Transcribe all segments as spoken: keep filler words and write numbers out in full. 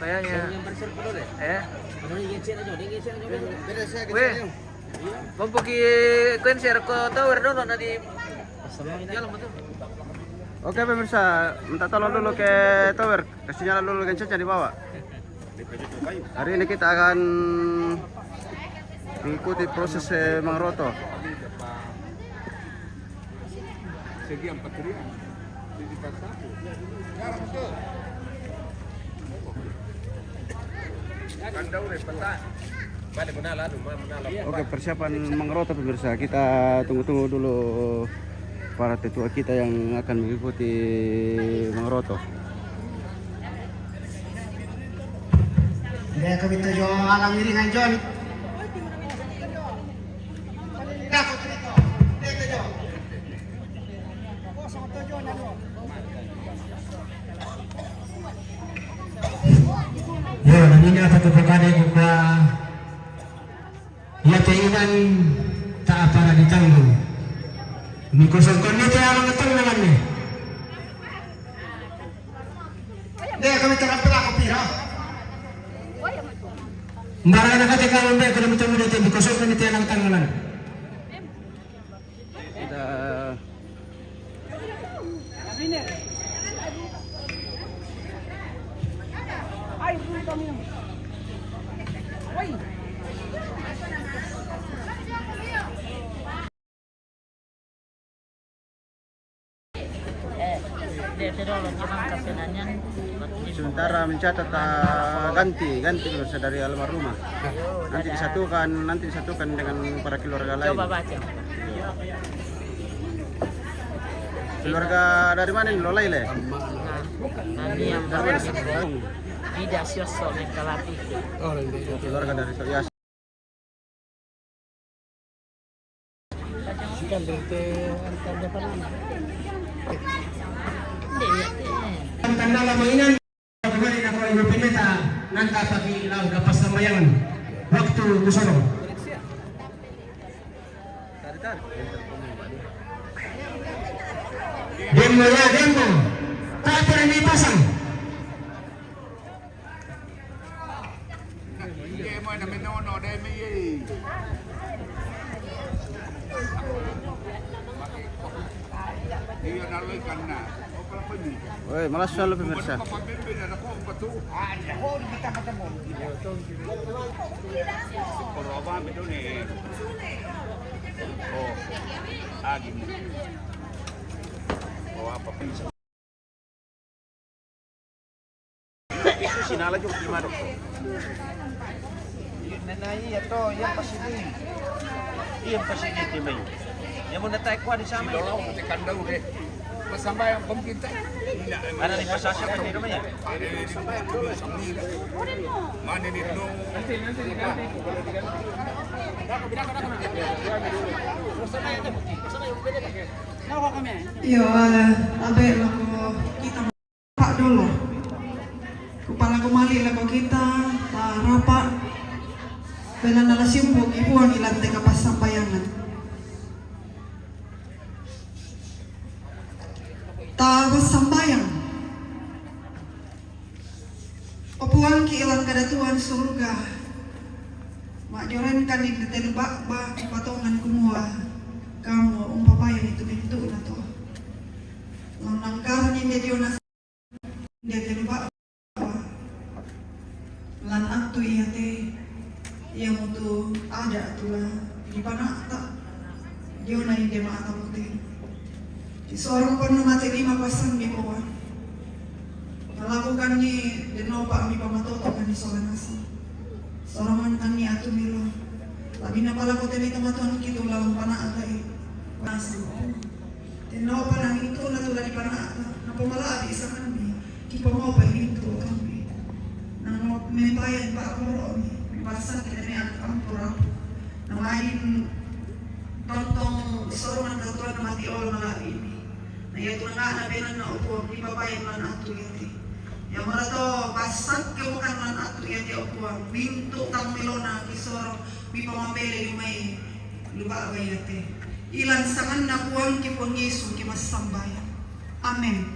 Kayaknya. Yang besar dulu deh. Eh? Weh, kompo ki kuen share ko tower dulu na di. Oke, pemirsa, minta tolong dulu ke tower, kasih nyala dulu gensetnya di bawah. Hari ini kita akan mengikuti proses, eh, mangroto. Segi empat ribu. Segi empat satu. Oke, persiapan mangroto, pemirsa. Kita tunggu-tunggu dulu para tetua kita yang akan mengikuti mangroto. Dia kami tuju alam ini kan, John. Yo, namanya apa tu, pakade ku kwa. Iya, te inan ta apa na ditanggung. Ni kosong kon ni te alang tang nalan ni. Dia kami terang pelaku pira. Mbara na kate ka mbe ko na mutemu ni te ni kosong kon ni te alang tang nalan. Kita Sementara mencatat, ah, ganti, ganti pemirsa dari almarhumah. Nanti disatukan, nanti disatukan dengan para keluarga lain. Coba baca. Keluarga dari mana ini, Lolaile? Nah, ini yang baru. Ida Sioso Mengkalati. Keluarga dari Soyas. Tanda lama ini. Kemari na ko ibu pendeta nanta pagi lau dapat sambayangan waktu ku sono. Demo ya, demo. Tak pernah dipasang. Demo na menono, demo ye. Woi, malas selalu pemirsa. Sinala juga gimana? Nana iya to, iya pasini. Iya pasini timai. Yang mau natai kuat di sama. Silo lau, kandau deh. Pasambayang pembinta. Ada di pasasya kan di rumahnya. Mana ni no? Iyo, eh, abe lako kita. Pak dulu. Kupala kumali lako kita, ta rapa. Bela nala simpu ki puang ilan teka pasambayangan. Ta pasambayang. O Puang ki ilan kada Tuan surga. Mak joren kan di telu bak ba patongan kumua. Kamu umpapaya itu pintu na to. Nang nangkaran inde dio nas. Dia telu bak. Lan atu iya te, iya mutu ada tula di panakta. Dia na inde mata pute. Di sorong panu mate lima pasang di poa. Nalakukan ni denopa mi pamatoto kan di sola nasa. Sorongan kan ni atu milo. Tapi na pala kote mi tamatuan kitu lawan panakta i. Nasa. Tenopa nang itu na tula di panakta, na pamala abi sangan mi, ki pamopa i mintu kami. Nang mempayan pa akoro mi, mi pasang kita me ampura. Na main tontong sorongan katuan na mati ol malabi mi. Na iya tunanga na benan na upo, mi papayan man atu yati. Ya marato pasak ke bukan man atu yati upo, mintu tang melona ki sorong, mi pamapele yumai. Luba ba iya te. Ilan sangan na Puang ki Puang Yesu ki masambaya. Amen.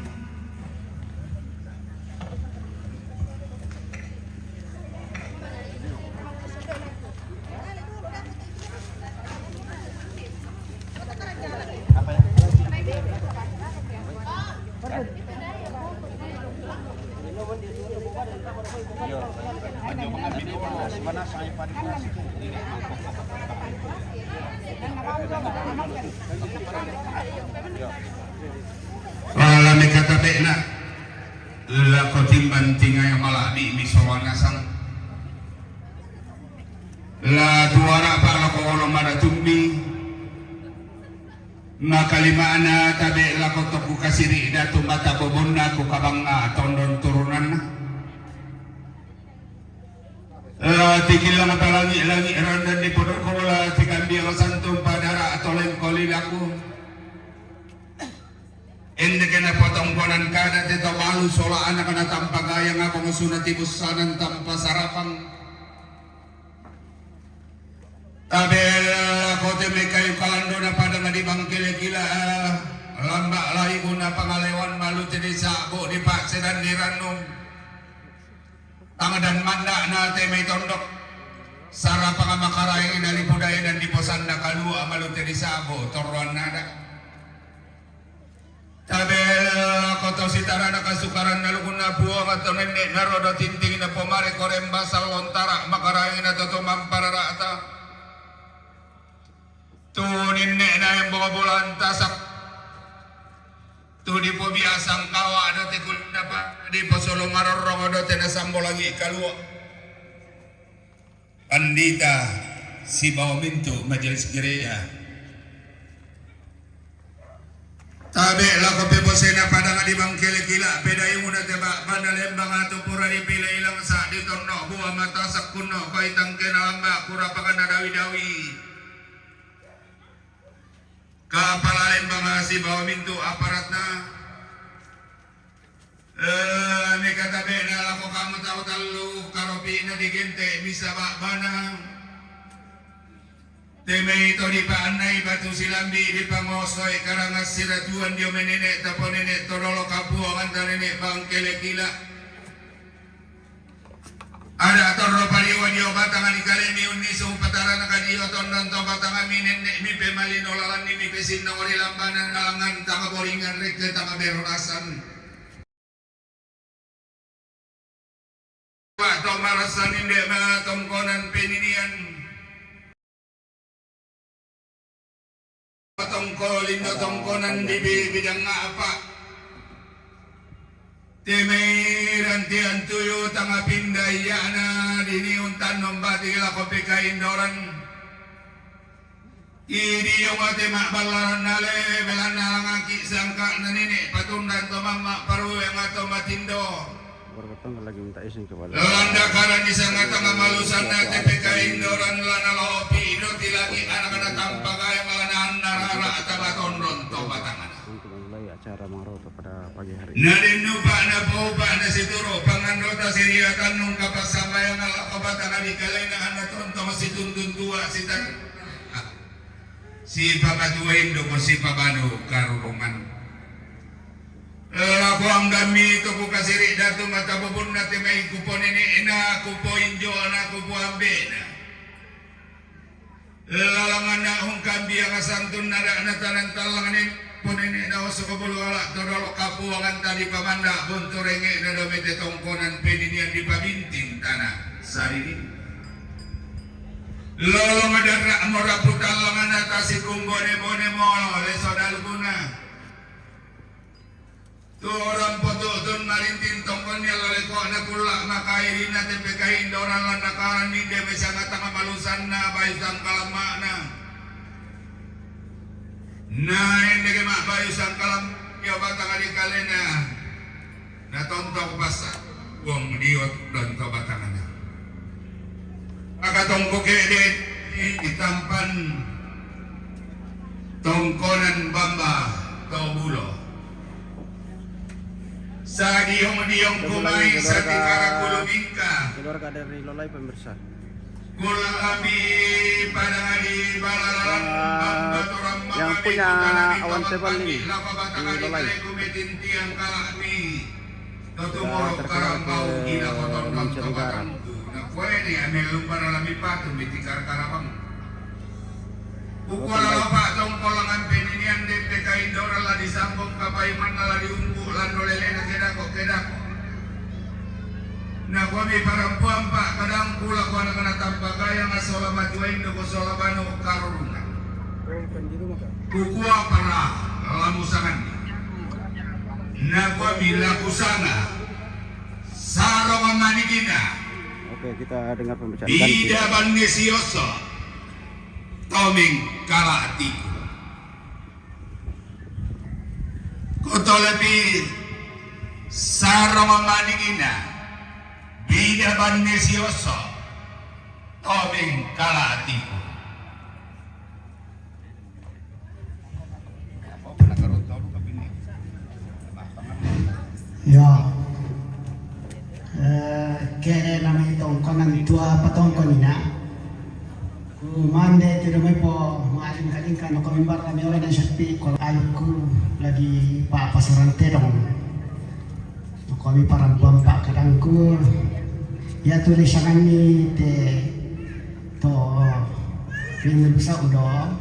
Lami katabe'na, la ko timbang tingai mala'bi mi sowana sang. La tuara pa la ko olo madatumbi. Makalima'na tabe' lako to kukasiri' datu mata bobonna kukabanga tondon turunanna. La tikillang talangi'-langi' randan di podokola tikambiang santung padara atau lengkoli laku. Indeke napotongkonan kada te to balu sola anak na tampa gayang abang suna tibussanan tampa sarapang. Tabella kote me kayu kalandona padang di bangkele kila, lamba' laibu na pangalewan malu te di sa'bu di pa'sedan di rannung. Tangadan manda'na te mai tondok. Sarapang makaraeng na lipu daenan di posanna kalua malu te di sa'bu torroan nada. Tabella koto sitarana kasukaranna lukunna Puang atau nenne'na rodo tintingna pomare koremba sallontara makaraengna toto mamparara'ta. Tu nenne'na embong bulan tasak. Tu dipobiasang kawa do te kulinna pa diposolo marorrong do te nasambolangi kalua. Pandita sibawa mintu majelis gereja. Tabe' lako pebosena padang di bangkele kila pedayuna te ba'bana lembang atu pura dipile ilang sa' ditonno bua mata sakkunno koi tangkena lamba' kura pakana dawi-dawi. Kapala lembang sibawa mintu aparatna. Eh, meka tabe'na lako kamu tau tallu karopi'na digente' misa ba'bana. Te mai to dipa'annai batu silambi dipangosoi karangas siratuan dio menene' taponene' todolo kapuanganta nene' bangkele kila. Ada torro pariwa dio batanga di kalemi unnisu patarana ka dio tondon to batanga mi nenne' mi pemalino lalanni mi pesinno ri lambanan alangan tanga boringan rekke tanga beronasan. Wa to marasan inde ma tongkonan peninian. Tongkolin do tongkonan di bi-, bidang apa. Te mai rantian tuyu tanga pinda iyana diniun tannom bati lako pekaindoran. Idi yong ate ma'ballaran nale belanna langaki sangka na nene' patundan to mamma' parueng ato matindo. Berketong lagi minta izin kepada Landa karani sangatanga malusanna te pekaindoran lana lopi do ti lagi anak-anak tampa gayang lana anna rara ataba tondon to batangana. Untuk memulai acara mangroto pada pagi hari ini. Na den nupa na paupa na situru pangandota siriatan nung kapassambayang lako batanga di kalena anna tontong situntun tua sitan. Sipamatua indo ko sipabanu karurungan. Lako anggammi to kukasiri' datu mata bobonna te mai kuponene'na kupoinjona kupoambe'na. Lalanganna hungkambiang santun nada' natanan tallanganin ponene'na oso kobulu ala' todolo kapuanganta dipamanda' buntu renge'na do mete tongkonan peninian dipabinting tana sariri. Lolong darra' mo rapu tallanganna tasi kumbone-bone mo leso dalguna. Tu orang potu'tun marintin tongkon ni laleko'na kulla' makairina te pekaindoran lannakaran ninde mesanga tanga malusanna bayu sangkalamma'na. Na ende ke ma'bayu sangkalam dio batanga di kalena. Na tontok basa wong dio donto batangana. Maka tongko ke'de itampan tongkonan bamba to bulo. Sadiong-diong kumai satikara kulubingka. Keluarga dari Lolai pemirsa. Kula ami padang di balalang bamba turang yang punya awan tebal ini di Lolai. Totumoro karambau ina koton mancanegara. Na kuene ame lumbara lami patu miti karkarabang. Ukua lalopa tongkolangan peninian dente kaindora la disambung kapaimanna la diumbu lando lelena kedako kedako. Komi parampuan pa kadangku lako anak-anak tampakaya nga sola matuain do ko sola bano karurungan. Kukua para lamusanganni. Nakomi lakusanga. Sarong manikina. Oke, kita dengar pembacaan. Bida bannesioso. Tomeng kalatiku. Kutole pi sarong manikina. Bida bannesioso. Tomeng kalatiku. Yo. Eh, kere namai tongkonan tua patongkonina. Ku mande tu damai po, maling-kaling kan, ko mimbar kami oleh dan sepi, kalau alukku lagi pa pasaran tedong. Ko mi parampuan pa kadangku. Ya tulisangan ni te to. Ini bisa udah.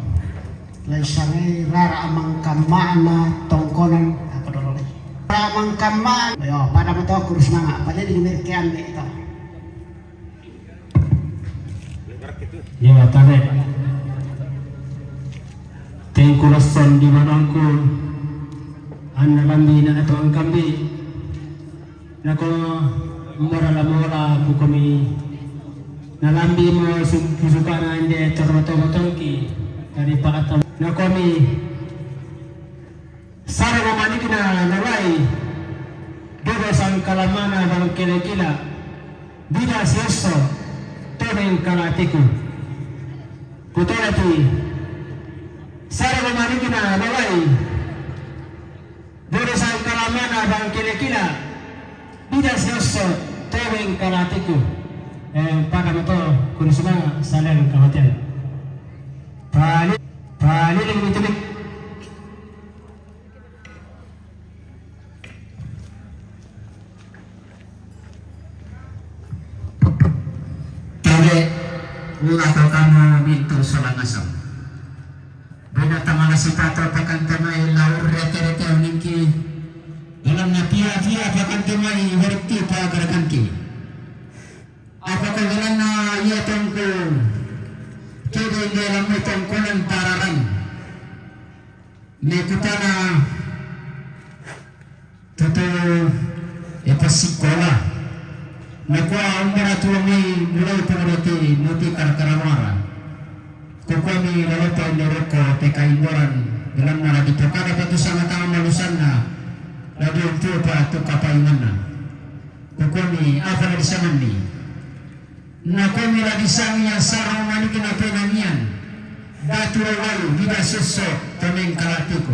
Laisangai rara amang kamana tongkonan apa dolo lai. Rara amang kamana. Yo, pada mato kurus manga. Pada di merkean de ito. Yo, tare. Tengku Losson di manangku. Anna lambi na atau angkambi. Nako mora lamola kukomi. Nalambi mo sukana inde tormoto-motongki dari pakata. Nakomi sara mamanikna nalai. Dodo sangkalamana bang kelekila. Bida sioso tomeng kalatiku. Kutolati sara mamanikna nalai. Dodo sangkalamana bang kelekila. Bida sioso tomeng kalatiku. Eh, pada mato kurus manga salen kamatian. Pali, pali lagi tulik. Tole, ula tokana mintu solangasam. Bena tamala sitato pakantamai laur rete-rete uningki. Dalam na pia-pia pakantamai berti pagarakanki. Apakah dalam na ia tongko. Kede dalam tongkonan pararan. Nekutana tutu epasikola. Nakua umbara tuangai mulai pangurati muti karakara mara. Kukuami lalopa indoroko teka indoran dalam nara di tokada patu sama tangan malusanna. Lagi untu pa tu kapainganna. Kukuami apa lagi sanganni. Nakomi la disanga sarong manikna penanian. Datu lalai bida sosso tomeng kalatiku.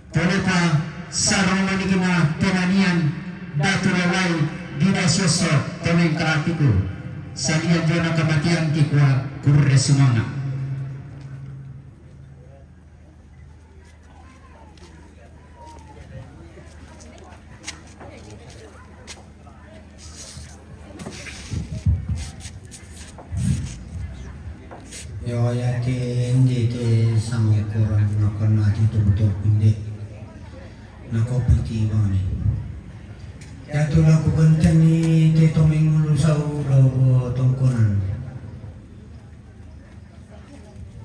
Tolepa sarong manikna penanian. Datu lalai bida sosso tomeng kalatiku. Salian jona kamatianki kua kurre sumanga. Yo, ya ke ende ke sangai kurang nakana ti tu betul ende. Nako piti bani. Ya tu laku benteni te tomeng mulu sau lo tongkonan.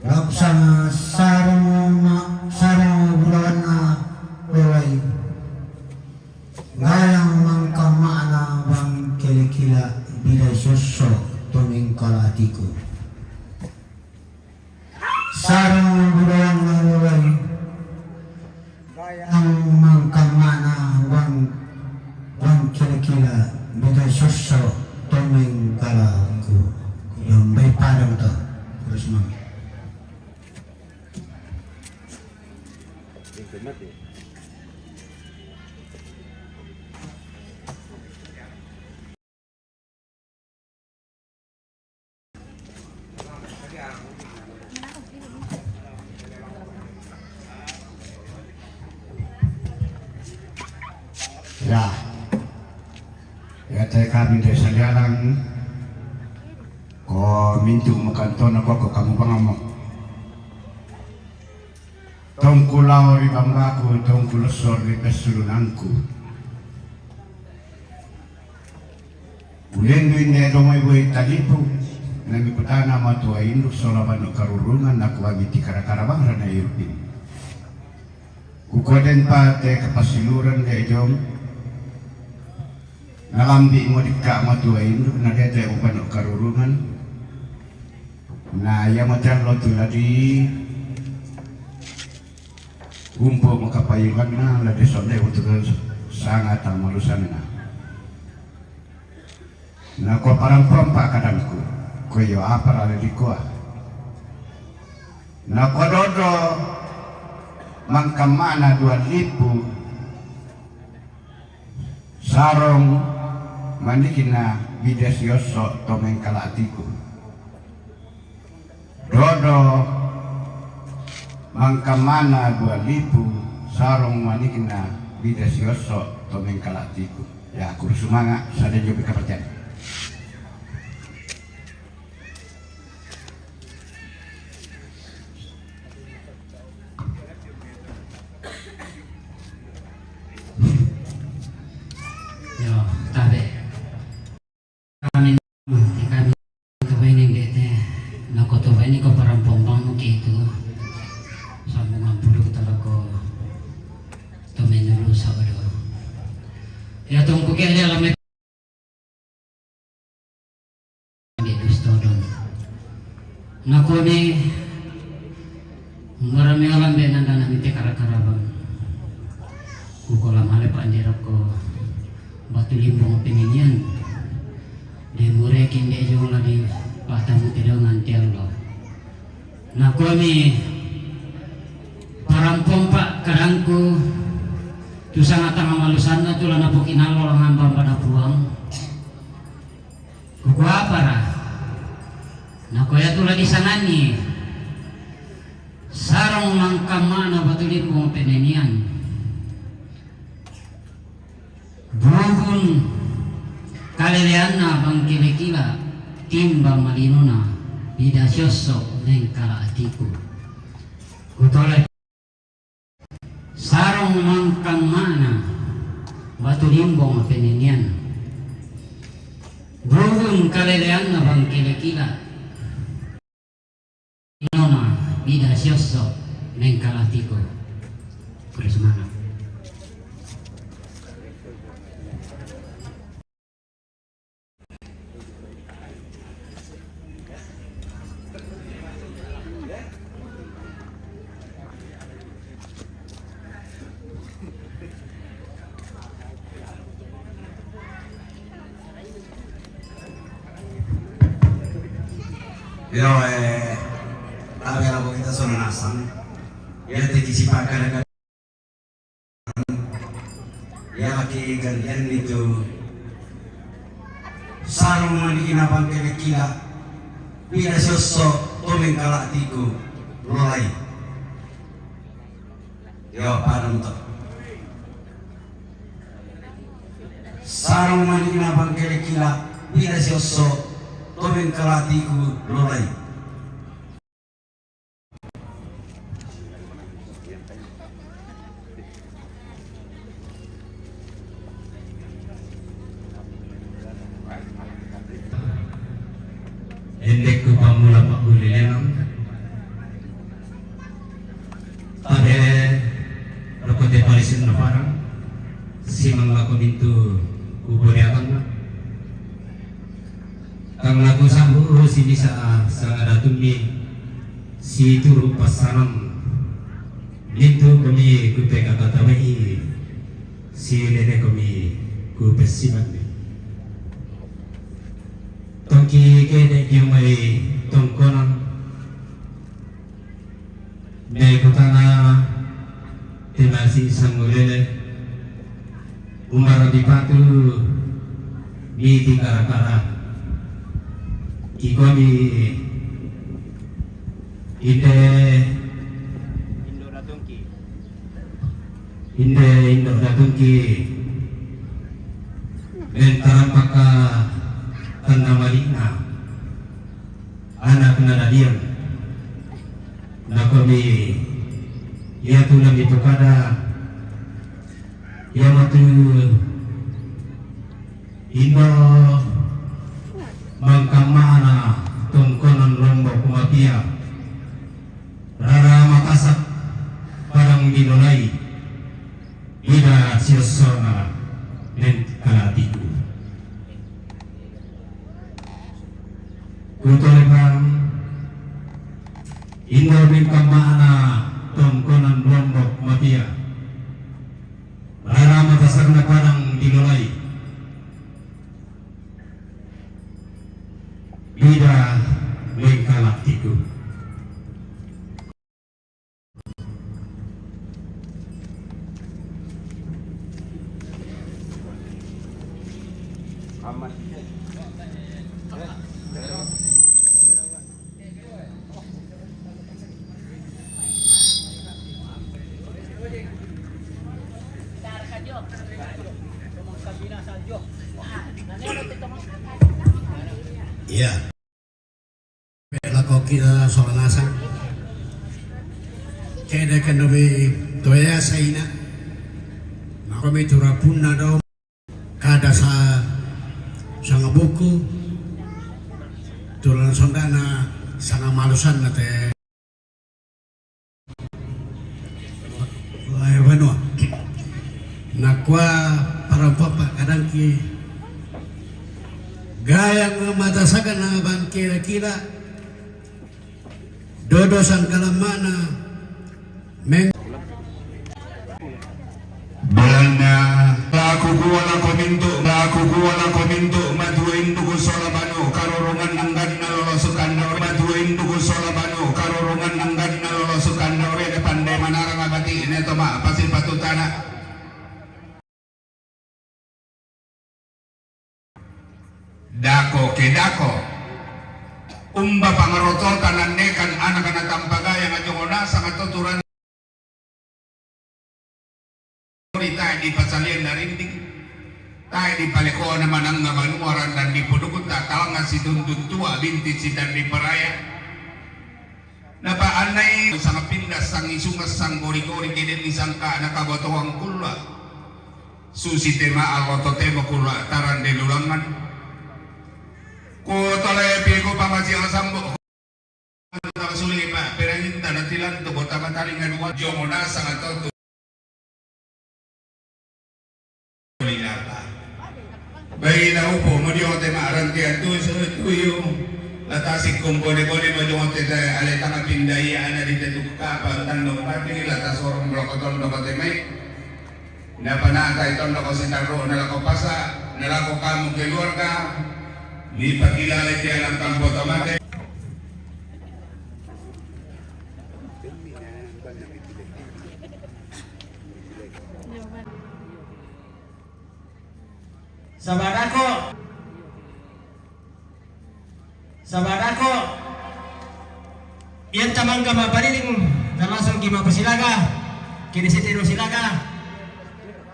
Laksana sarang ma-, sarang bulawanna lolai. Gayang mangkamana bang kelekila bidai sosso tomeng kalatiku. Sarang bulawanna lolai. Ang mangkamana bang, bang kila-kila bida sosso tomeng kalaku. Yang baik padang to. Terus mang. Ya. Ya, te kami de salialang. Ko mintu makantona ko, ko kamu pangamo. Tongku lao ri banggaku, tongku lessor ri pessulunangku. Dendu inde domoi boi talipu, na mikutana matua indu sola banu karurungan na kuagi tikara-kara bang rana irupin. Kukoden pa te kapasiluran de jong, nalambi modika matua indu, na dete ubanu karurungan, na ia matian lo tu ladi umpo makapayuhan na ladi sonde untuk sangat amalusan na. Na ko parang pompa kadangku, ko iyo apa lali di koa. Na ko dodo mangkamana dua lipu sarong manikina bidas yoso to mengkala atiku. Dodo mangkamana dua lipu sarong manikina bidas yoso to mengkala atiku. Ya, aku sumanga sada juga kapaten. Yo, tabe. Kami, kami tu ini dete. Nako tu ini ko parang pompang muki itu. Sambung ampuru kita lako. Tu menulu sabado. Ya, tungku ke dia lame. Ambe dustodon. Nakone marame alam be nanda na mite kara-kara bang. Kukola male pa andira ko batu limbong peninian. De mureki inde jong ladi patamu te dongan tiang lo. Nakomi parampompa kadangku tu sanga tanga malusanna tu lana pokinallo langan bamba na puang. Kukuapara. Nakoya tu ladi sangani. Sarong mangkamana batu limbong penenian. Buhun kaleleanna bangkele kila, timba malinona, bida siosso mengkala atiku. Kutole sarong mangkang mana batu limbong peninian. Buhun kaleleanna bangkele kila. Inona bida siosso mengkala atiku. Kuda semangat. Yo, eh, tabe lako kita sona nasang. Ya, te kisi pakada-kada. Ya, laki gantian itu. Sarong manikina bangkele kila. Bida siosso to mengkala atiku. Lolai. Yo, padam to. Sarong manikina bangkele kila, bida siosso to mengkala atiku lolai. Endekku pamula pa uli lenong. Tabe loko te palisin na parang simang lako mintu kubo de akan na. Kang lako sambu si bisa sanga datummi si turu pasanam. Mintu kami kupeka katabai si lele kami kupesiman. Tongki kede kiumai tongkonan. Mekutana temasi sangulele umara dipatu miti kara-kara. Kikomi inde inde indo datungki mentaram paka tanda malina. Anak na dadiam. Nakomi ia tu nami pokada ia matu indo Mangkamma'na tongkonan Lombok Mapia, rara matasak padang dilolai, ida siossona mengkalatiku. Kutolebang indo mangkamma'na tongkonan Lombok Mapia, rara matasakna padang dilolai, ida mengkalatiku. Iya. Lako kita sola nasang. Kede kendomi toya saina. Makomi turapunna do. Kada sa sanga buku. Tulang sondana sanga malusanna te. Wahai banua. Nakua parompo pakadangki, gayang matasaga na bangkila-kila, dodo sangkalammana meng- Belanna, la kukua lako mintu', la kukua lako mintu' matua induku sola manu' karurungan angganna lolo sukandau, matua induku sola manu' karurungan angganna lolo sukandau, rede pandai manarang abati'ne to ma'pasipatu tana. Dako ke dako. Umba pangarotota nannekan anaka natampa gayang ajongo nasang atau turan. Tae dipasalian narinding, tae dipalekona manangnga banua randan dipudukutta, talanga situntun tua binti sitan diparaya. Napaannai sangapinda sangisunga sanggori-gori kede nisangka nakabotoang kulla. Susi tema allo totemo kulla tarande lulangan. Kutalepi kupamasiang sambo. Tama suli pa peranginta natilan tu kota mataringan wa jongo nasang atau tu. Linapa. Baina upo mo diongote ma'rantian tu, tu, tuyu. Latasi kumpone-pone mo diongote ale tanga pindai ana di tetu kapa tando mati lata sorong bloko tondo kote mai. Napanata i tondoko sitarru'na lako pasa', nalako kamu keluarga, dipakilala te anak kampo tomate. Sabadako. Sabadako, iyatta mangga mapariring, tamasungki mapasilaga, kini sitiro silaga,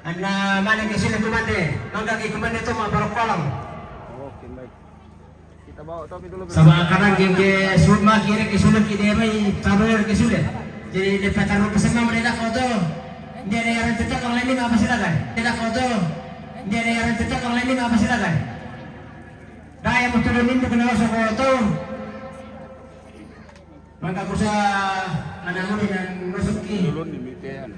anna mane ke sule kumande, mangga ke kumande to maparokkolang. Saba kadang ke, ke suma kire ke sule ki demai, tabar ke sule. Jadi de patarru pesenna mane dako to, dia de yaran tetap lain ni mapasilaga, dia dako to, dia de yaran tetap lain ni mapasilaga. Daya mutulun nindu kena oso ko tau. Mangka kusa anak muda yang masuk ki. Tulun ni mitean.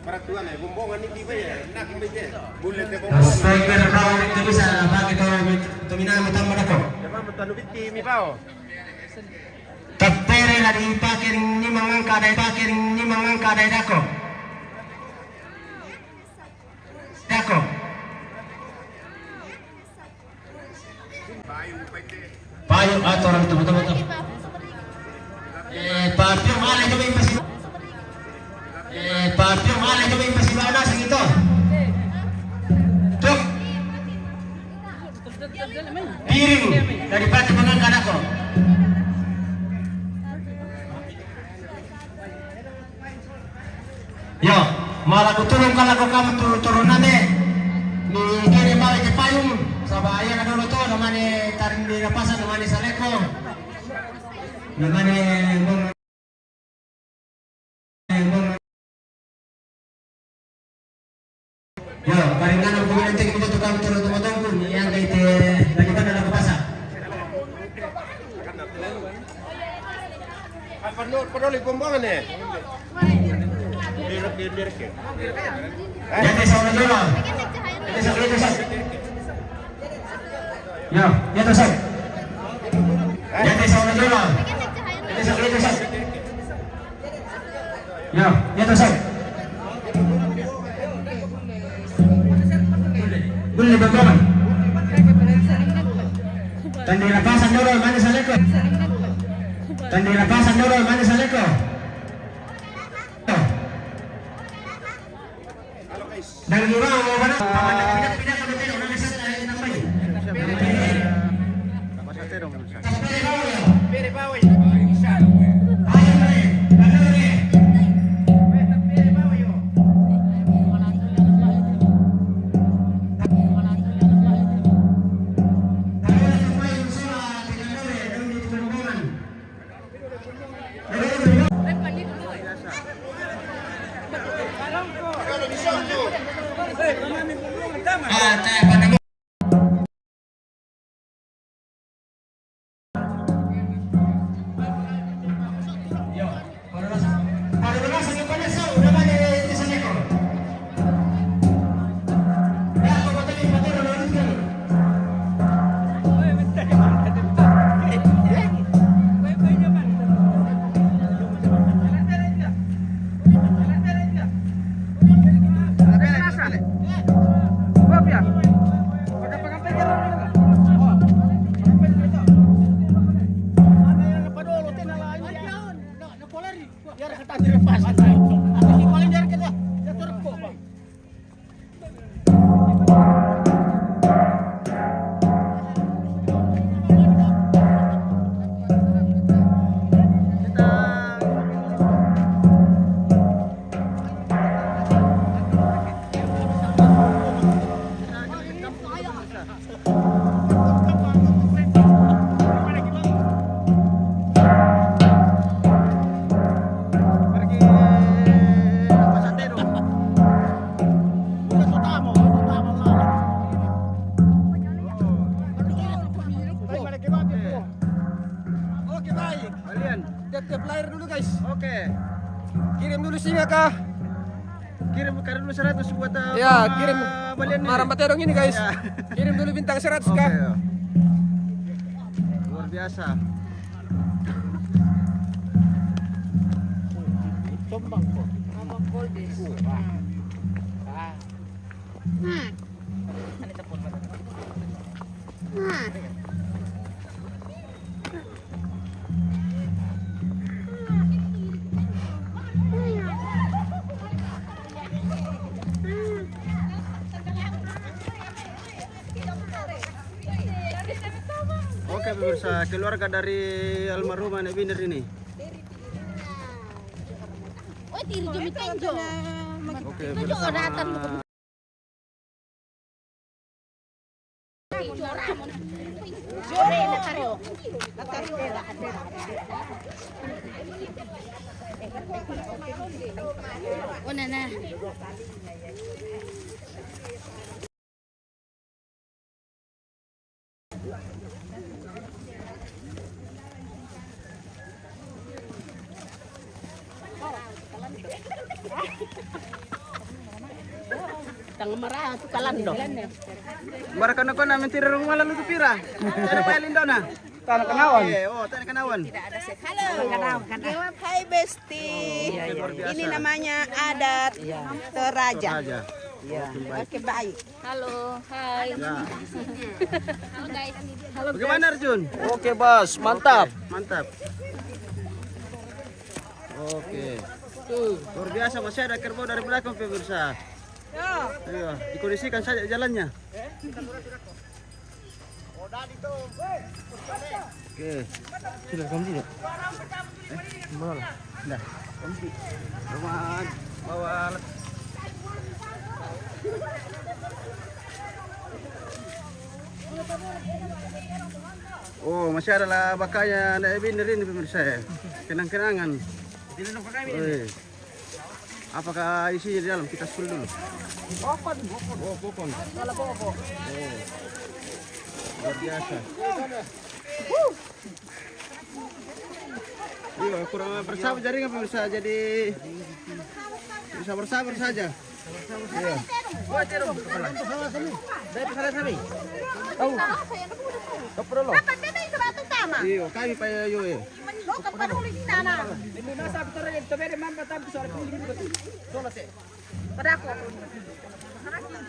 Peraturan ya, bumbongan ni kiba ya, nak kiba ya. Bulle te bumbongan. Speaker kau itu bisa pakai tu, tu mina mutam madako. Jama mutanu biti mi pao. Tapere la dipake ring ni mangangka dai, pake ring ni mangangka dai dako. Dako. Payu ato orang tu, betul, betul. Eh, papiu male tu impasi. Eh, papiu male tu impasi bana sing itu. Tuk. Piring dari pati mangangka dako. Yo, mala kutulung kala ko kamu tu turun name. Ni kere mala je payung, saba iya na dolo to, namane taring di napasa, namane saleko. Namane mong-, mong-, Yo, paringanan ko nanti kita tukang turun tunggu-tunggu ni yang kaitu lagi pada nak pasang. Apa no, peduli bumbungan ni? Biar, biar, biar, biar. Jadi sama dulu. Jadi sama dulu. Ya, ya, terus. Ya, desa Wonojolo. Ya, desa Wonojolo. Ya, ya, terus. Boleh, Bang Maman. Tanda lapasan dulu, mana Saleko? Tanda lapasan dulu, mana Saleko? Nang liwa, mau mana? Pindah, pindah, pindah, pindah, pindah, pindah, pindah. Oke, baik. Kalian tiap-tiap layar dulu, guys. Oke. Kirim dulu singa kah? Kirim, kirim dulu seratus buat, eh, ya, kirim. Balian ni. Marang Batedong ini, guys. Ya. Kirim dulu bintang seratus kah? Oke, ya. Luar biasa. Tombang ko. Tombang ko, guys. Ah. Oke, pemirsa, keluarga dari almarhum Nenek Binder ini. Oke, bersama. Tang mara tu kalando. Bara kana kana mentira rumah lalu tu pira. Cara paling dona. Tanah Kanawan. Eh, oh, Tanah Kanawan. Halo. Hai, Besti. Iya, iya. Ini namanya adat Toraja. Toraja. Iya. Oke, baik. Halo, hai. Ya. Halo, guys. Halo, bagaimana, Arjun? Oke, Bos, mantap. Oke, mantap. Oke. Tuh, luar biasa, masih ada kerbau dari belakang, pemirsa. Ya. Ayo, dikondisikan saja jalannya. Oke. Sudah, kamu tidak? Eh? Mana? Dah. Kamu tidak? Roman, bawa alat. Oh, masih ada lah bakanya Nenek Binder ini, pemirsa, ya. Kenang-kenangan. Woi. Apakah isinya di dalam? Kita spill dulu. Oh, pokon. Kalau pokon. Oh. Luar biasa. Iya, kurang bersabar jadi nggak bisa jadi bisa bersabar saja. Iya. Tahu. Apa perlu? Apa bebe itu batu tama? Iya, kami payo yo. Lo kan perlu di sana. Pada aku.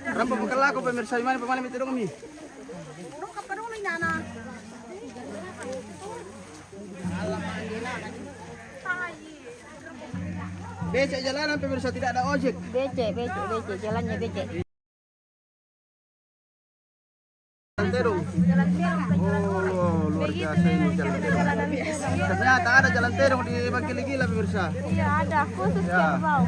Rampa pekal aku pemirsa, mana pemain itu dong mi? Lo kan perlu di sana. Becek jalanan pemirsa, tidak ada ojek. Becek, becek, becek, jalannya becek. Jalan terong. Oh, luar biasa ini jalan terong. Ternyata ada jalan terong di Bangkili Gila pemirsa. Iya, ada khusus Kerbau.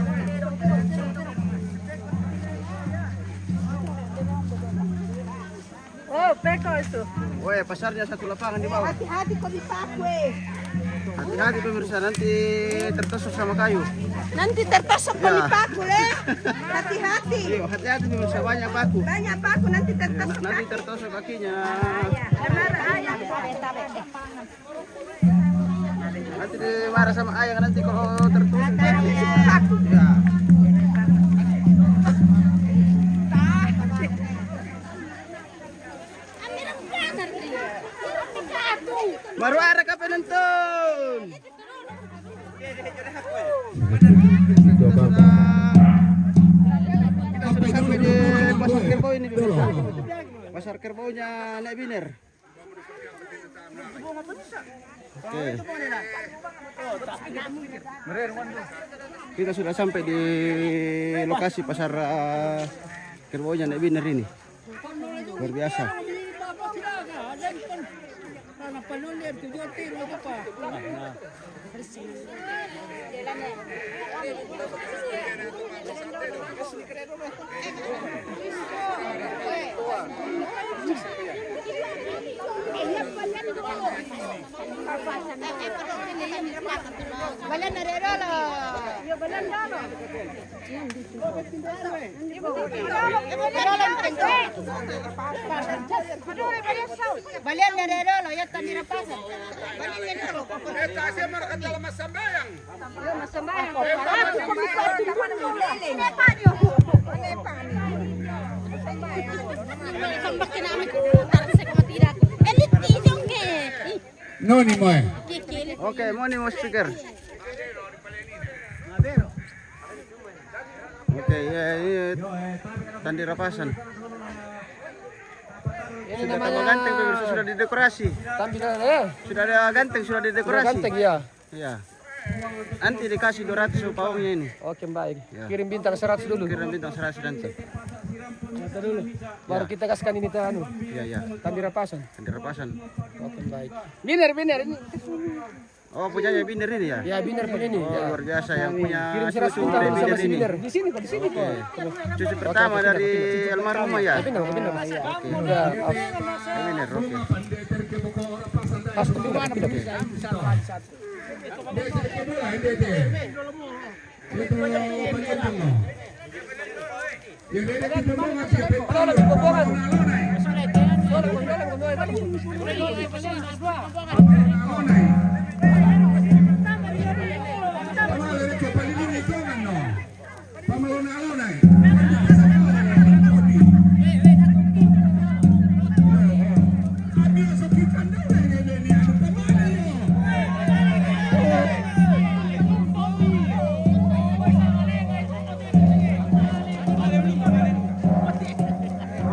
Oh, peko itu. Weh, pasarnya satu lapangan di bawah. Hati-hati kau dipaku, eh. Hati-hati pemirsa, nanti tertusuk sama kayu. Nanti tertusuk kau dipaku, eh. Hati-hati. Iya, hati-hati pemirsa, banyak paku. Banyak paku, nanti tertusuk. Nanti tertusuk kakinya. Nanti dimarah sama ayah nanti kalau tertutup. Ya. Baru ada kapan nonton? Kita sudah sampai di Pasar Kerbau ini, pemirsa. Pasar Kerbaunya Nek Biner. Oke. Kita sudah sampai di lokasi pasar, eh, Kerbaunya Nek Biner ini. Luar biasa. Balian dari dulu, ya, tadi lepas. Balian dari dulu. Eh, tak saya marah kata lemas sambayang. Noni mo, eh. Oke, moni mo speaker. Oke, ya, ini tandi rapasan. Ini sudah namanya tambah ganteng, pemirsa, sudah didekorasi. Tampilan, eh. Sudah ada ganteng, sudah didekorasi. Sudah ganteng, ya. Iya. Nanti dikasih dua ratus pawangnya ini. Oke, baik. Ya. Kirim bintang seratus dulu. Kirim bintang seratus nanti. Baru kita kasihkan ini teh anu. Iya, iya. Tandira pasang. Tandira pasang. Oke, baik. Biner, biner ini. Oh, punyanya Biner ini ya? Ya, Biner pun ini. Oh, ya. Luar biasa yang punya kirim seratus cucu bintang dari sama Biner si ini. Biner. Di sini, Pak, di sini, Pak. Oke. Cucu pertama dari almarhumah ya? Pindah, pindah. Oke. Udah. Biner, oke. Pas pindah, pindah, pindah.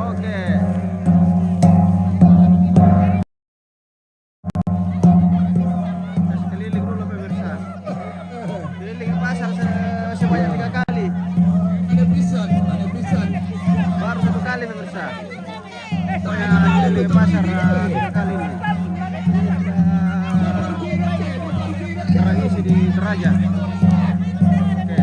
Oke. Terus keliling dulu, pemirsa. Keliling pasar se-, sebanyak tiga kali. Ada pisan, ada pisan. Baru satu kali, pemirsa. Saya keliling pasar, eh, tiga kali ini. Sekarang isi di Toraja. Oke.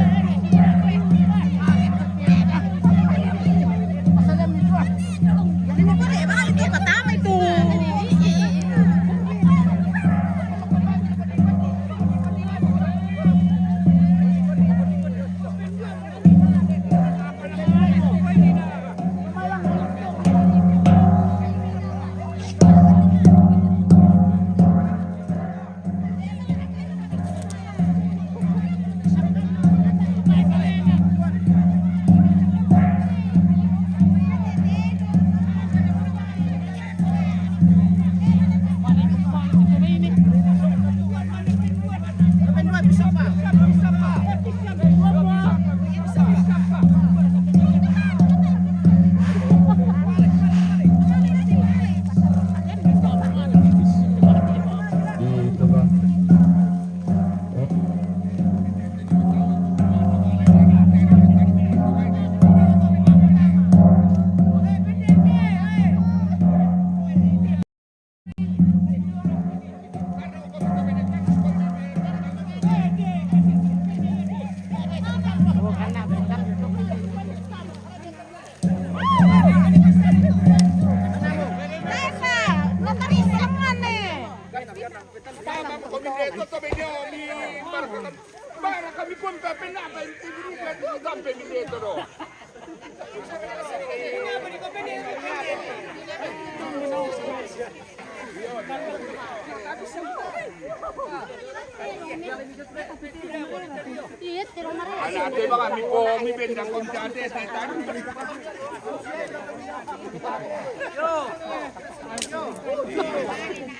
Ala te baka mi ko mi benda kon tate te tan.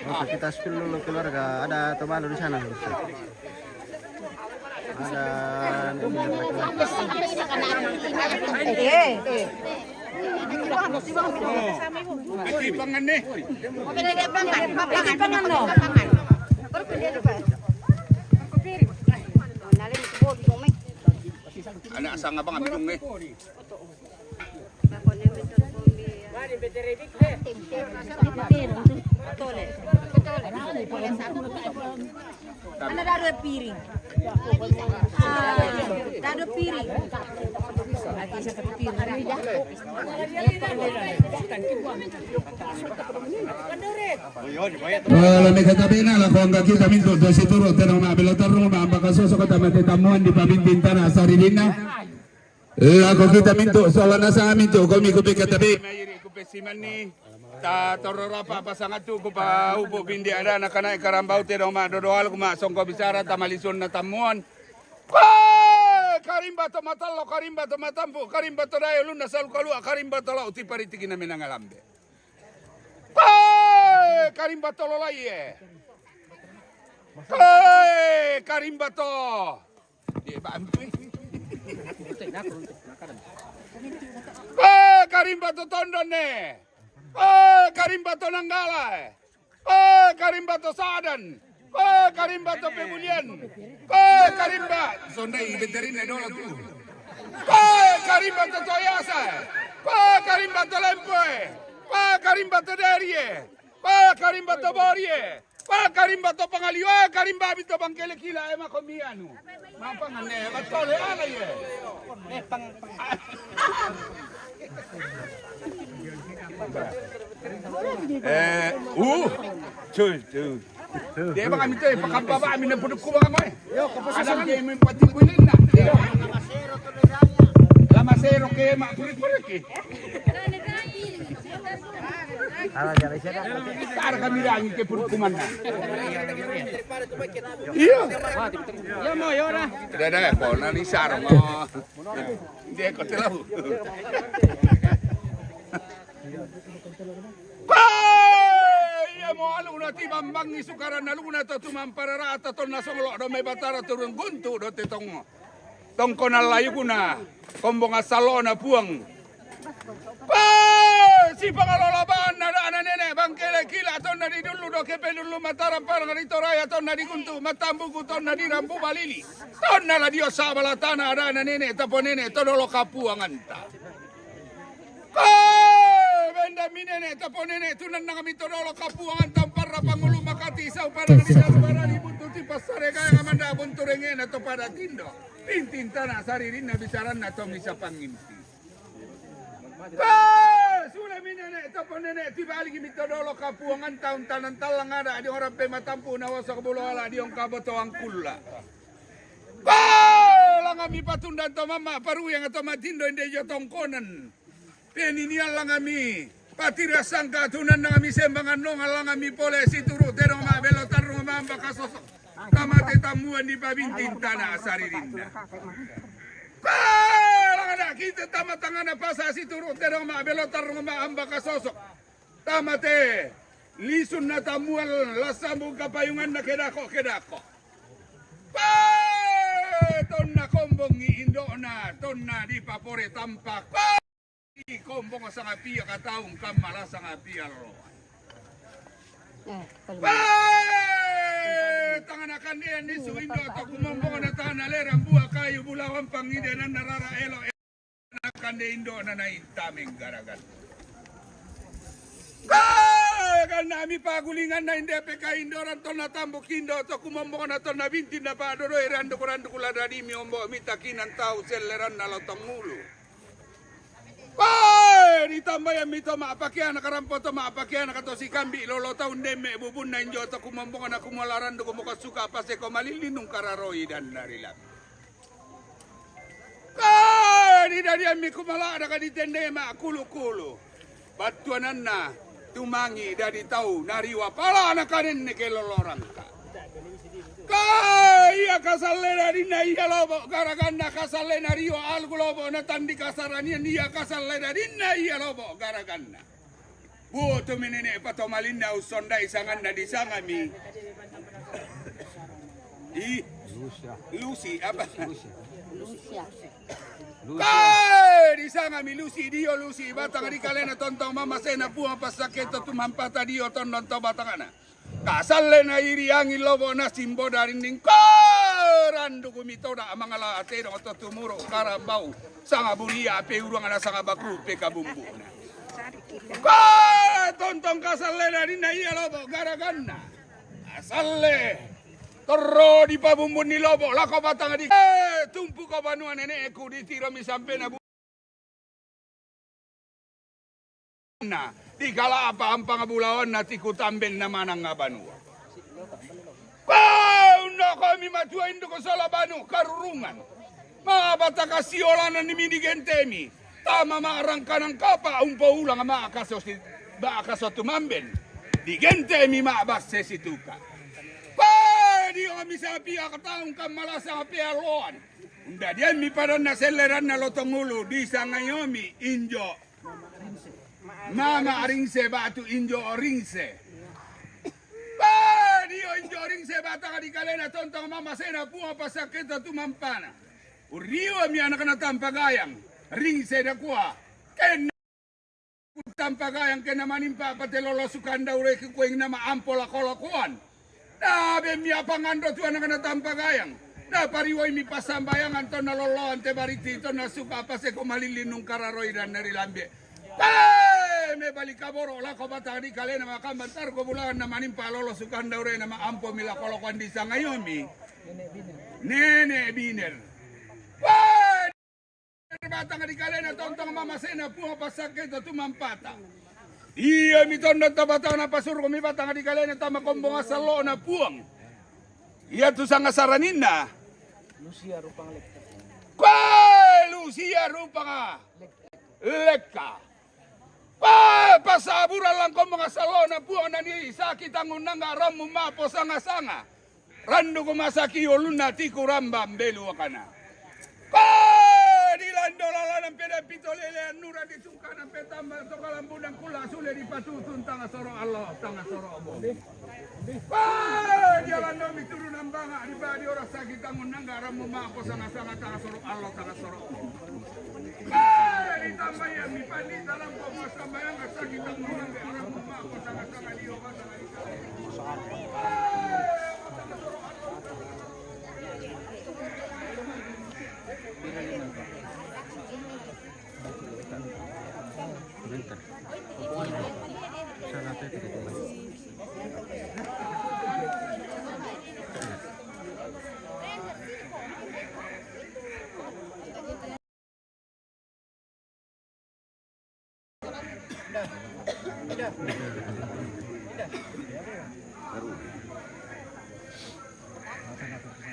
Oke, kita spill dulu keluarga. Ada atau baru di sana? Ada. Ati pangan ni. Ati pangan no. Anak sanga bang abidung eh. Ana dadu piring. Ah, dadu piring. Wala me kata bena la konga kita mintu dosi turu tena ma belo taru ma ambaka soso kata mate tamuan di pabintin tana sari dina. Lako kita mintu, sola nasa mintu, komi kupi katabi. Mayiri kupe simani, ta tororapa pasangatu kupa upu bindi ada nakana ikarambau te doma dodoal kuma songko bisara tamalisun na tamuan. Kue, karimba to matalo, karimba to matampu, karimba to dayo luna salu kalua, karimba to lau tipariti kina menangalambe. Kue, karimba to lolaie. Kue, karimba to. Dia bantu eh. Kue, karimba to tondon eh. Kue, karimba to nanggala eh. Kue, karimba to sadan. Kue, karimba to pebulian. Kue, karimba. Sondai beterin eh dola tu. Kue, karimba to toyasa eh. Kue, karimba to lempo eh. Kue, karimba to derie. Kue, karimba to borie. Wah, karimba to pangali, wah, karimba bito bangkele kila ema komianu. Mapangan ne, batole ala ye. Eh, uh, cuy, cuy. Dia bang kami tu, pakampa ba kami na puduk kubang kami. Ada dia main pati kunin na. Lama sero ke mak puri-puri ke. Sara kami rangi ke pun kumanda. Iya. Iya mo yora. Tidak ada ko nani sara mo. Dia ko telau. Iya mo alu na ti bambang ni sukaran alu na to tumampara rata to na songlo do me batara turun guntu do te tongo. Tongkona layukuna, kombonga salona puang. Pah! Si pangalolabaan na dana nene bangkele kila tonna di dulu do kepe dulu mataram parang di toraya tonna di guntu matambuku tonna di rambu balili. Tonna la dio sabalatana dana nene tapo nene todolo kapuanganta. Pah! Benda minene tapo nene tunan nangami todolo kapuanganta parra pangulu makati sau pada di salu pada di buntu tipas sare kaya ngamanda buntu rengena to pada tindo. Pintin tana saririnna bisaranna to misa pangimpi. Sule mi nene topo nene tibaligi mi todolo kapuangan taun tanan talang ada di orang pe matampu na wosok bulo ala di ongka botoang kulla. Langami patundan to mama paruyang to matindo inde jo tongkonan. Peninian langami patira sangka tunan langami sembangan nongan langami pole situru tedong ma belo tarung ma ambaka sosok. Tamate tamuan di pabintin tana saririnna. Langana kita tamatangana pasa situru tedong ma belo tarung ma ambaka sosok. Tamate lisun na tamuan lasambung kapayungan na kedako kedako. Tonna kombongi indona tonna di papore tampak. Kombong sanga pia kataung kamala sanga pia lo. Tangana kande ni suindo to kumombong na tana lera bua kayu bulawan pangide na narara elo na kande indo na na intameng garagan. Kan nami pagulingan na inde peka indoran tona tambukindo to kumombong na tona bintin na padoro irandu kurandu kuladadi mi ombo mitakinan tau seleran na lotong ulu. Woi, ditambaya mito ma pakiana karampo to ma pakiana kato sikambi lolo tau ndeme bubun na injo to kumombong na kumolaran duku muka suka pase ko malili nung kararoi dan narilang. Dadi, dadi ami kumala' daka ditende ma' kulu-kulu. Battuananna tumangi' dadi tau nariwa pala' nakanenne ke lolorangka. Ka ia kasalle dadinna ia lobo' garaganna, kasalle nariwa aluk lobo' natandi kasaranian, ia kasalle dadinna ia lobo' garaganna. Bu, tu minene' patomalinna ussondai sanganna disangami. Ih, Lusi apa? Kae, disangami Lusi, dio Lusi batanga dikalena tontong mamasena Puang passaketo tumampata dio tondon to batangana. Kasallena iri angin lobo' nasimbo darinding, ko randuku mitoda' mangala' atedong to tumuru' karambau sanga buria' pe urungana sanga baku pe kabumbuna. Ko tontong kasallena dinna ia lobo' garaganna. Asalle torro dipabumbunni lobo' lako batanga di, eh, tumpuko banua nene'ku ditiromi sampena bu- na, dikala'pa ampang bulawanna tikutamben namanang banua. Kau nokomi matua induku sola banu karurungan. Mabata kasiolanan mi digentemi. Tama ma'rangkanang kapa' umpoulang ma'kaso si-, ma'kaso tumamben. Digentemi ma'basse situka'. Pe diomi sapia kataung kammalasa pealloan. Undadiammi padanna selleranna lotong ulu, disangayomi injo. Mama' Ringse batu injo Ringse. Ba, dio injo Ringse batanga dikalena tontong mamasena Puang passaketo tumampana. Uriomi anakna Tampagayang, Ringse nakua. Ken Tampagayang ken namanimpa pate lolo sukanda ureki kueng nama ampo lako-lakoan. Nabemmi apanganro tu anakna Tampagayang. Napariwaimi passambayangan tonna lolloan te baritti tonna suka paseko malilli nungkararoi dan nari lambe. Pe, mebali kaboro' lako batanga dikalena makambang tarko bulangan namanimpa lolo sukanda urena ma ampomi lako-lakoan disangayomi. Nene' Biner. Pe, batanga dikalena tontong mamasena Puang passaketo tumampata. Iami tondon tabatang napasurukomi batanga dikalena tama kombongan sallo'na Puang. Ia tu sangasaraninna. Lusia rupang lekka. Kue Lusia rupanga lekka. Kue passaburang langkombongan sallo'na Puang nani saki tangunnangga rammu ma'po sanga-sanga. Randuku masaki ulunna tikurambang beluakana. Ko dilando lalanang peda pitolele annura ditungkana petamba tokalambunang kula sule dipatutun tanga soro allo tanga soro bo. Ko dialandomi turunang banga di badi ora saki tangun nanggarammu mako sanga-sanga tanga soro allo tanga soro bo. Ko ditambayang di pandita lampu masambayang saki tangun nanggarammu mako sanga-sanga dio.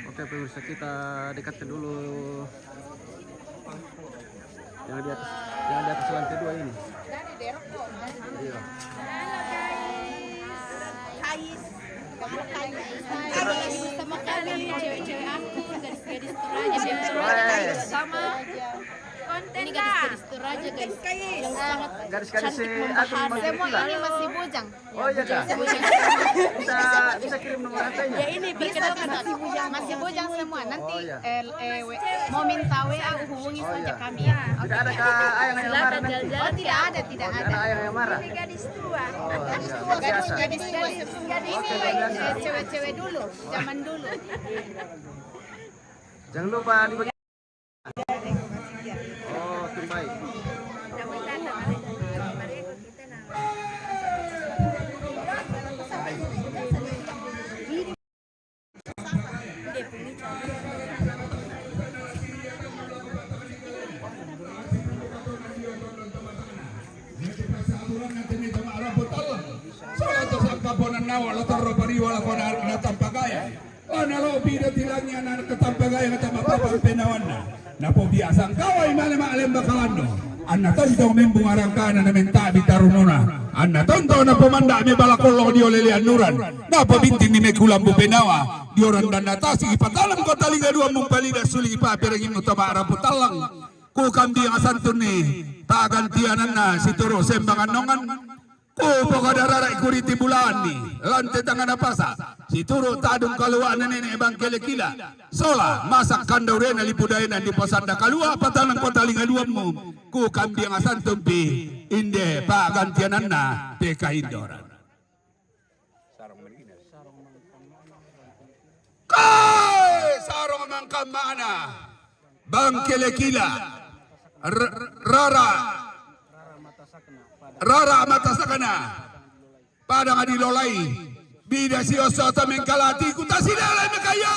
Oke, pemirsa, kita dekatkan dulu yang di atas, yang di atas lantai dua ini. Iya. Halo, guys. Guys. Guys. Sama kami, cewek-cewek aku, gadis-gadis Toraja, cewek Toraja, sama konten ini, gadis-gadis Toraja, guys. Yang sangat cantik, membahana. Semua ini masih bujang. Oh iya, Kak. Bisa, bisa kirim nomor H P-nya? Ya, ini bisa, bisa. Masih bujang semua. Nanti, eh, eh, we-, mau minta W A, hubungi saja kami, ya. Oke. Tidak ada, Kak, yang marah nanti? Oh, tidak ada, tidak ada. Tidak ada yang marah? Ini gadis tua. Oh, iya. Gadis tua, gadis tua. Ini, eh, cewek-cewek dulu, zaman dulu. Jangan lupa dibagi. Oh, oke, baik. Salatu sangkaponan nawa, la torro pariwala kona na tampagaya. Ana lobi dati langi ana katampagaya, katampapapa penawanna. Napobiasa ngkawai male ma'lemba kalando. Anna tontong membung arangkana na menta'bi tarunona. Anna tontong napomanda' mebala kollong dio lelean nuran. Napobinting ni mekulambu penawa. Dio randanna tasik ipatalangko talinga duammu, palida suling pa'perangimmu to ma'rapu tallang. Kukambiang santunni pa'gantiananna situru' sembangan nongan. Kupokadarara'i kuriti bulaanni, lante tangana pasa', situru' tadung kalua'na nene' Bangkele Kila, sola masak kandaurena lipu daena diposanda kalua' patalangko talinga duammu, kukambiang santunpi inde pa'gantiananna te kaindoran. Kai sarong mangkammana. Bangkele Kila, r-, rara, rara matasakna, padang dilolai, bida sioso to mengkalati kutasilelai mekayo.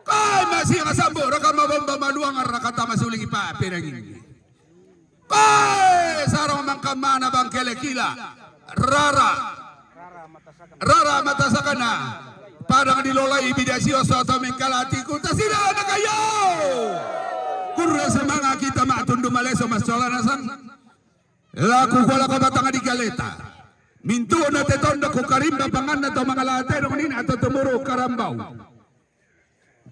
Kai masiang sambu raka mabomba maluangan raka tama suling pa'perangimmi. Kai sarong mangkammana Bangkele Kila, rara, rara matasakna, padang dilolai bida sioso to mengkalati kutasilelai mekayo. Kurre semanga' kita ma'tundu maleso massola nasang. Laku kuala ko batang dikaleta. Mintu'na te tondok kukarimba panganna to mangalate dong nina to tumuru' karambau.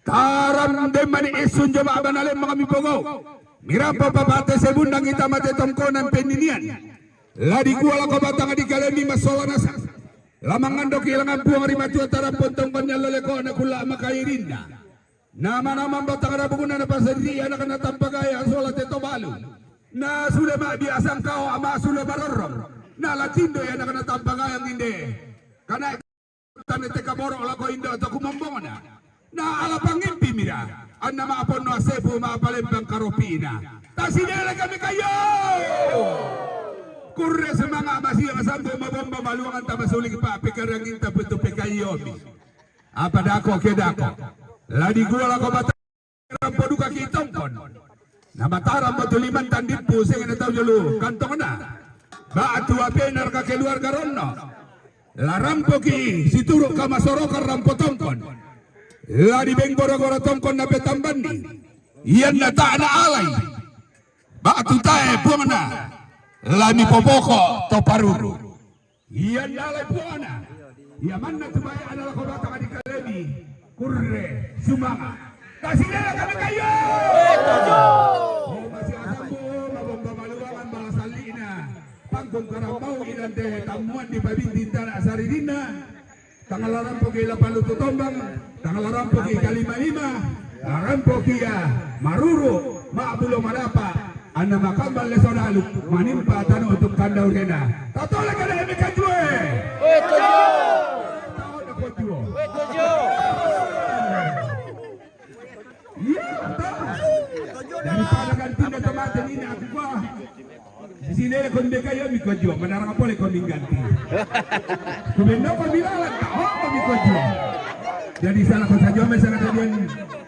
Taram demmani issun joma' bana lemmang mipogau'. Mirampo papate sebundang ita mate tongkonan penninian. La dikua lako batang dikalemi massola nasang. La mangandoki langan puang ri matua taram pontongkon allo leko'na kulla' makairinna. Nama-nama batang rabukna napasadi'i anakna tampagaya sola te tobalu. Na sule ma'biasa ngkao ama sule barorrong. Na la tindoi anakna tampagaya nginde. Kana' Tane te kaboro' lako indo' to kumombongna. Na ala pangimpi mira. Anna ma'aponno assepu ma'apalembang karopi'na. Tasidele kami kayo. Kurre semanga' masiang sambu mabomba maluangan tama suling pa'pekarangin taputu pekayomi. Apa dako ke dako. La dikua lako bata Rampo duka ki tongkon. Na matarampo tu liman tandippu sengena tau jolo kantongna. Ba'tu apenar ka keluarga ronno. La rampoki situru' kamasorokan rampo tongkon. La dibeng gora-gora tongkon napetambanni. Ianna ta'na alai. Ba'tu tae puangna. La mipopoko to paruru. Ianna alai puangna. Ia manna tu bae ana lako batang dikalemi. Kurre sumanga'. Tasidele kami kayo. Oh, masiang sambu mabomba maluangan bala salli'na. Pangkung karambau inante tammuan dipabinting tana' saririnna. Tangala rampoki la palutu tombang. Tangala rampoki kalima-lima. La rampoki ia maruru ma'bulo madapa'. Anna makambang leso dalu manimpa tano tu kandaurena. Tatole kada eme kajue. Woi tojo. Taona kojuo. Woi tojo. Iya, tahu. Daripada gantinna to mate nina aku kua. Sisi lele kon beka yo mikojuo, manarang pole kon mingganti. Kubenno kon bilalan, taona mikojuo. Jadi salah ko sajo me salah tadian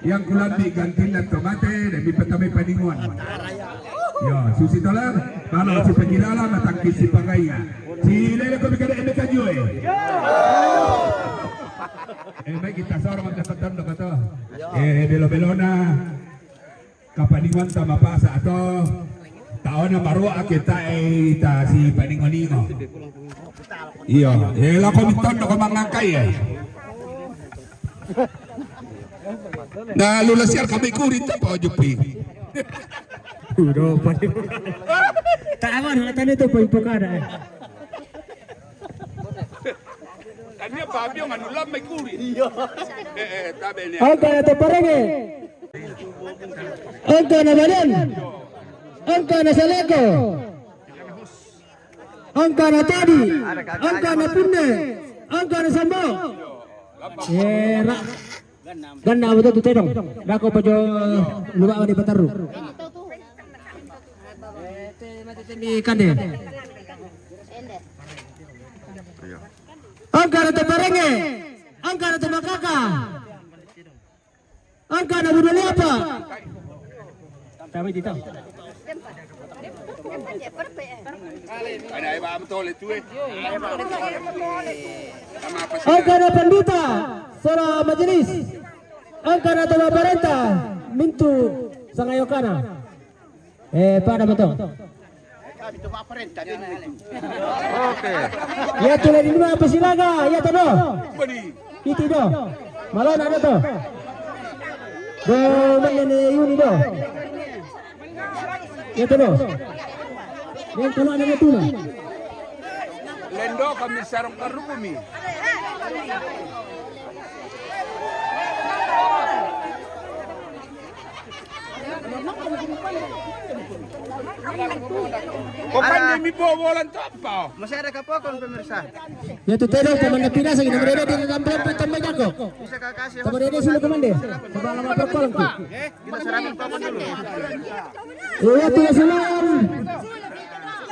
yang kulambi gantinna to mate, dan mipatamai paninguan. Yo, susi tola, mama si pagilala, matangkis si pagainga. Si lele ko bikada eme kajue. Eh, baik kita sorong dapat tanda kata. Eh, belo-belona. Kapaningon ta mapasa' to. Taona maroa' ke tae ta si paningo-ningo. Iyo, eh, lako mitondoko mangangkai, eh. Na lula siar kami kurit apa ojupi. Udah, paling. Tak aman, tadi tu poin pokada, eh. Tania Fabio nganu lamma i kuri. Iya. Eh, eh, tabe ni. Angka na Taparenge. Angka na Balian. Angka na Saleko. Angka na Tadi. Angka na Punne. Angka na Sambo. Era. Ganna' betul tu tedong. Dako pajo luba' wadi patarru. Kande. Angka na Taparenge, angka na Tamakaka, angka na Budoliapa. Tabe tita. Angka na Pandita, sola majelis. Angka na toma parenta mintu sangayokana. Eh, pada betul. Oke. Ya, tu lagi dua apa silaga? Ya, tu do. Iti do. Malona do tu. Do, mana ni Yuni do? Ya, tu do. Yang kalau ada tu lah. Lendo kami sarong karukumi. Kau pandai mi bobolan tu apa? Masih ada kapokon pemirsa. Ya, tu tero, komanda pinasa, kita berada di dalam berapa tambah jago. Bisa kakak kasih Kita berada sini, komanda. Coba lama berkolong tu. Kita serang tokon dulu. Ya, tu ya, selain.